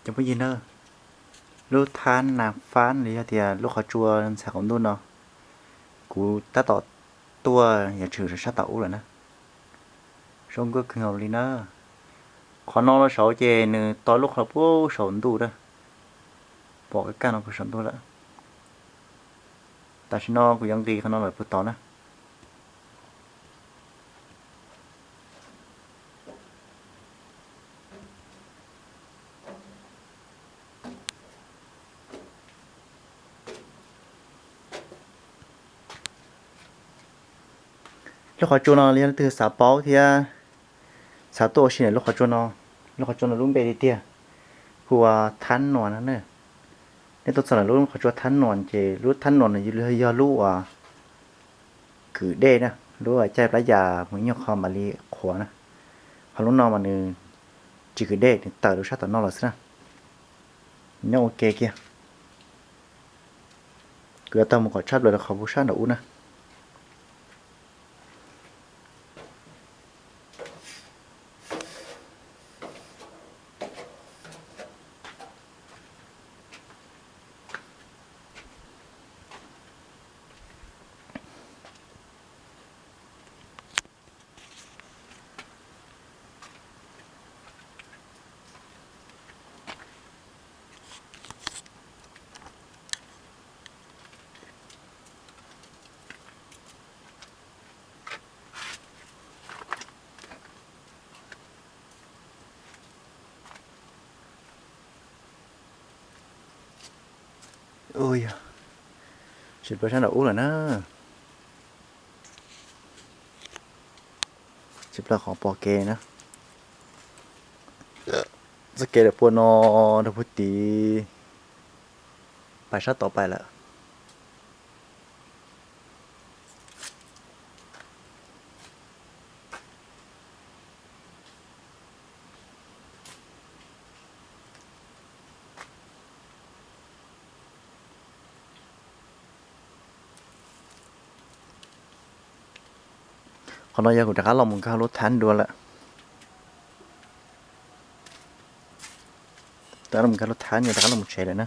Cov phooj ywg na, lub thab nas fab los yog tias lub qhov tsua ntxhais qaum ntuj no, kuv tab tom tuaj yuav tshwm sab tom ub lawm na. Zoo nkauj kawg nkaus li na. Qhov no los saud ces nws tau lub qhov puag saum ntuj na. Pom kaj kaj no puag saum ntuj lawm. Tam sim no kuv yuav nqis qhov no lawm puag tod na. Lub qhov tsua no yog leej twg xav paub thiab xav tuaj ua si ntawm lub qhov tsua no, lub qhov tsua no lub npe tiag tiag hu ua Thab Nuas no na. Nej tuaj txog ntawm lub qhov tsua Thab Nuas ces lub Thab Nuas no yog lub uas kwm dej na, lub caij plab yas mus ib nyuag qho mam li qhuav na. Ho lub no mas nws tsis kwm dej, nws tawm rau sab tom no lawm xwb na. Nyob ua ke kiag. Kuv yuav tau mus kom tshaj plaws rau qhov puag sab nraum ub na. Ua yog, tsis plaws sab nraum ub lawm na. Tsis plaws qhov pom kev na. Txoj kev lawm puag no rau puag tid, pais sab tod pais lawm. Qhov no yog kuv rov qab los mus nkag lub thab dua lawm. Rov qab los mus nkag lub thab, rov qab los mus tsev lawm na.